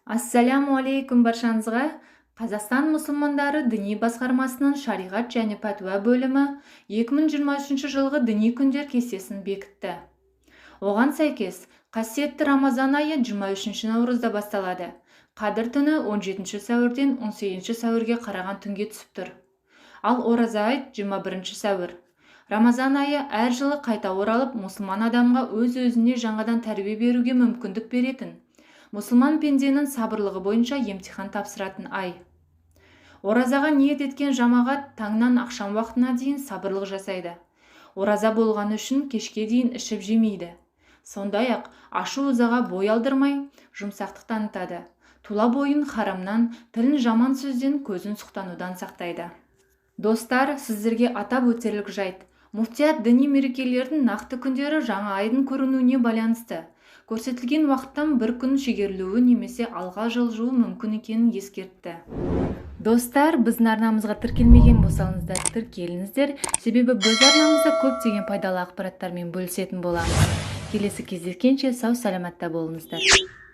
Ассаляму алейкум баршаңызға! Қазақстан мұсылмандары діни басқармасының шариғат және пәтуа бөлімі 2023 жылғы діни күндер кестесін бекітті. Оған сәйкес, қасиетті Рамазан айы 23 наурызда басталады. Қадір түні 17 сәуірден 18 сәуірге қараған түнге түсіп тұр. Ал ораза айт 21 сәуір. Рамазан айы әр жылы қайта оралып, мұсылман адамға өз-өзіне жаңадан тәрбие беруге мүмкіндік беретін, мұсылман пенденің сабырлығы бойынша емтихан тапсыратын ай. Оразаға ниет еткен жамағат таңнан ақшам уақытына дейін сабырлық жасайды. Ораза болғаны үшін кешке дейін ішіп жемейді. Сондай-ақ ашу-ызаға бой алдырмай, жұмсақтық танытады. Тұла бойын харамнан, тілін жаман сөзден, көзін сұқтанудан сақтайды. Достар, сіздерге атап өтерлік жайт. Муфтият діни мерекелердің нақты күндері жаңа айдың көрінуіне байланысты. Көрсетілген уақыттан бір күн шегерілуі немесе алға жылжуы мүмкін екенін ескертті. Достар, біздің арнамызға тіркелмеген болсаңыздар, тіркеліңіздер, себебі біз арнамызда көптеген пайдалы ақпараттармен бөлісетін боламыз. Келесі кездескенше сау саламатта болыңыздар.